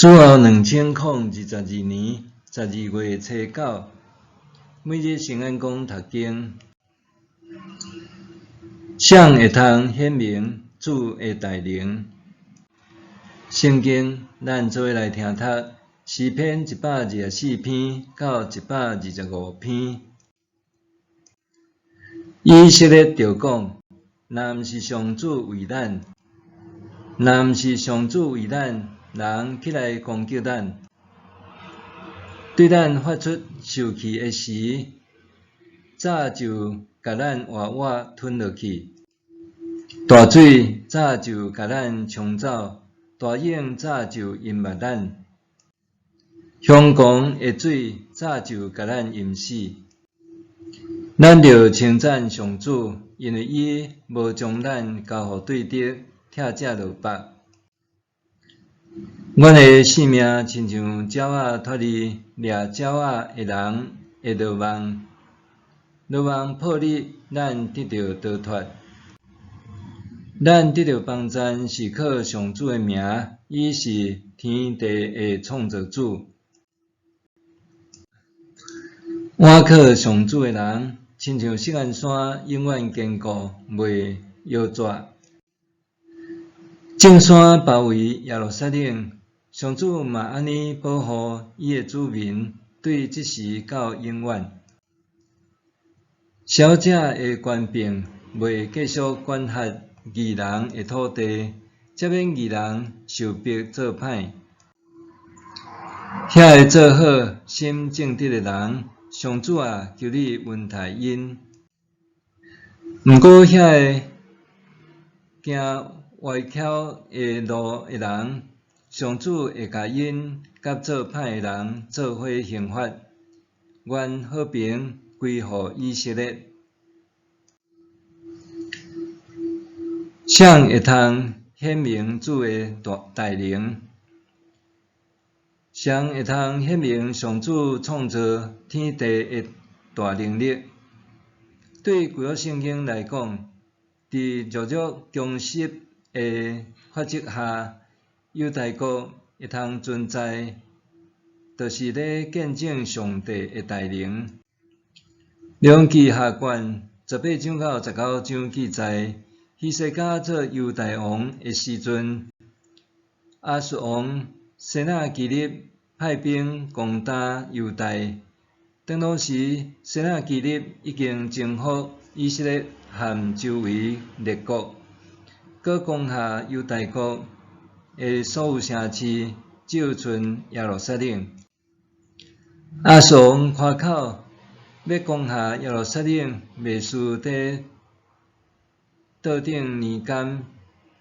主後2022年12月初九，每日聖安講讀經，誰會通顯明主的大能？聖經，咱做伙來聽讀詩篇124篇到125篇。以色列著講：若毋是上主為咱，若毋是上主為咱，人起來攻擊咱，對咱發出受氣的時，早就共咱活活吞落去。大水早就共咱沖走，大湧早就淹沒咱。凶狂的水早就共咱淹死。咱著稱讚上主，因為伊無將咱交予對敵，拆食落腹。阮的性命親像鳥仔脫離掠鳥仔的人的羅網，羅網破裂，咱得著逃脫。咱得著幫贊是靠上主的名，伊是天地的創造主。倚靠上主的人，親像錫安山，永遠堅固，袂搖逝。眾山包圍耶路撒冷，上主嘛按呢保護伊的子民，對這時到永遠。小者的權柄袂繼續管轄義人的土地，才免義人受逼做歹。遐个做好、心正直的人，上主啊，求你恩待𪜶。毋過遐个行歪曲的路的人，上主會共𪜶佮做歹的人做伙刑罰。願和平歸予以色列。誰會通顯明主的大能？誰會通顯明上主創造天地的大能力？對舊約聖經來講，佇弱肉強食的法則下，猶大國會通存在，就是咧見證上帝的大能。列王紀下卷18章到19章記載，希西家做猶大王的時陣，亞述王西拿基立派兵攻打猶大。當當時，西拿基立已經征服以色列和周圍列國，閣攻下猶大國的所有城市，只有賰耶路撒冷。亞述王誇口欲攻下耶路撒冷，袂輸佇桌頂年柑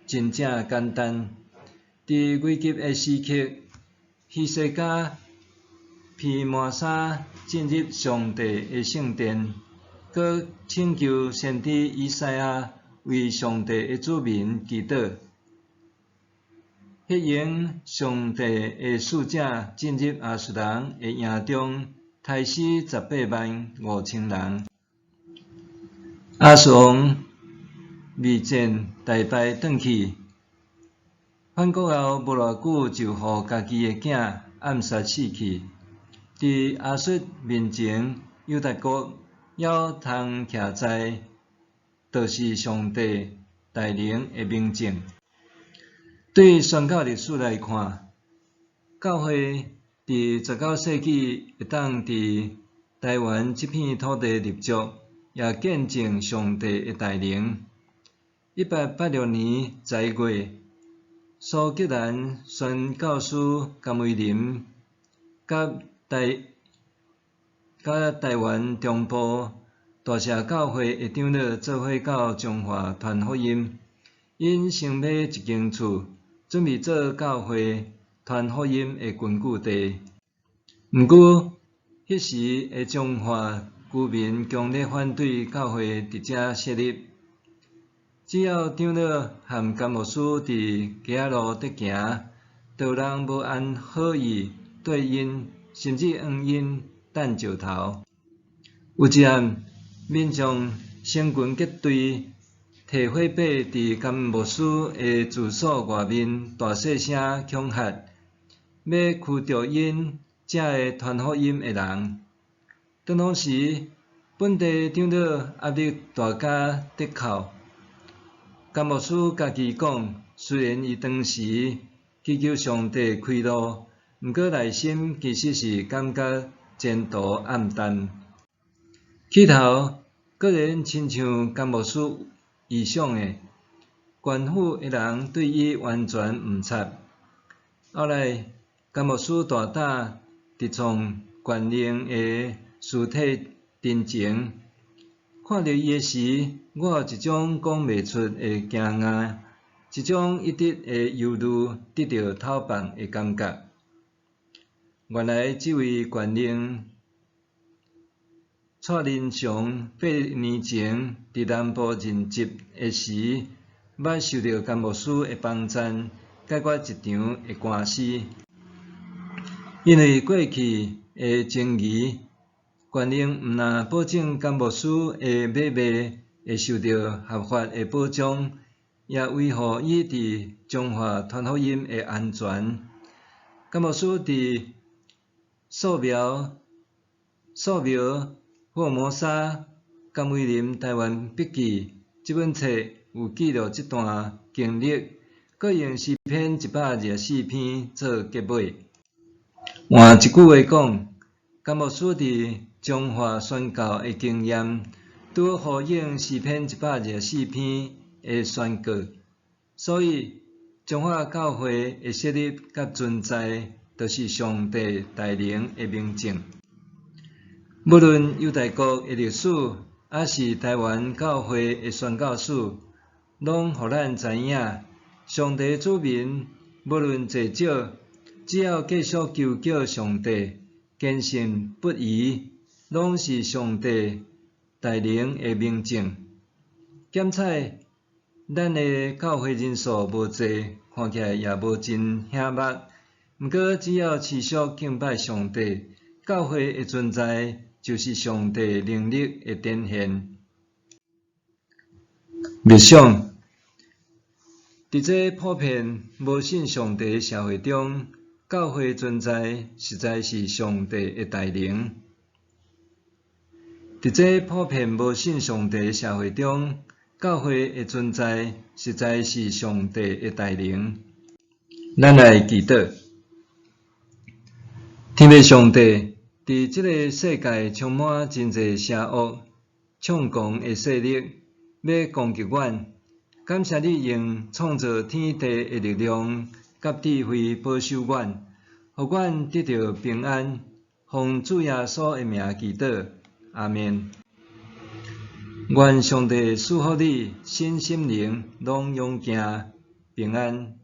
真正簡單。佇危急的時刻，希西家披麻衫進入上帝的聖殿，閣請求先知以賽亞為上帝的子民祈禱。彼閒上帝的使者進入亞述人的營中，刣死185,000人。亞述王未戰大敗轉去，返國後無偌久就予家己的囝暗殺死去。佇亞述面前，猶大國猶通徛在，就是上帝大能的明證。對宣教歷史來看，教會佇19世紀會當佇台灣這片土地立足，也見證上帝的大能。1886年10月，蘇格蘭宣教師甘為霖佮台灣中部大社教會的長老做伙到彰化傳福音。𪜶先買一間厝，準備做教會傳福音的根據地。毋過，彼時的彰化居民強烈反對教會佇遮設立。只要長老和甘牧師佇街仔路佇行，就有人無按好意對𪜶，甚至向𪜶擲石頭。有一暗，民眾成群結隊，提火把佇甘牧師的住所外面大細聲恐嚇，欲驅逐𪜶遮个傳福音的人。當當時，本地長老壓力大甲得哭。甘牧師家己講，雖然伊當時祈求上帝開路，毋過內心其實是感覺前途暗淡。起頭，果然親像甘牧師預想的，官府的人對伊完全毋插。後來，甘牧師大膽直衝縣令的屍體陣前，看著伊的時，我有一種講袂出的驚訝，一種一直的憂慮得著透放的感覺。原來這位縣令蔡林祥8年前佇南部任職的時，捌受著甘牧師的幫贊，解決一場的官司。因為過去的爭議，縣令毋但保證甘牧師的買賣會受著合法的保障，也維護伊佇彰化傳福音的安全。甘牧師佇素描素描福爾摩沙甘為霖台灣筆記這本冊有記錄這段經歷，閣用詩篇124篇做結尾。換一句話講，甘牧師佇彰化宣教的經驗，拄好呼應詩篇一百二十四篇的宣告。所以，彰化教會的設立佮存在，就是上帝大能的明證。無論猶大國的歷史，抑是台灣教會的宣教史，攏予咱知影，上帝子民無論濟少，只要繼續求叫上帝，堅信不疑，攏是上帝大能的明證。檢採咱的教會人數無濟，看起來也無真顯目。毋過只要持續敬拜上帝，教會的存在就是上帝能力的展現。默想，佇這普遍無信上帝的社會中，教會存在實在是上帝的大能。佇這普遍無信上帝的社會中，教會的存在實在是上帝的大能。咱來祈禱，天父上帝，佇這个世界充滿真濟邪惡、猖狂的勢力，欲攻擊阮。感謝你用創造天地的力量佮智慧保守阮，予阮得著平安。奉主耶穌的名祈禱，阿們。願上帝賜福你，身心靈攏勇健平安。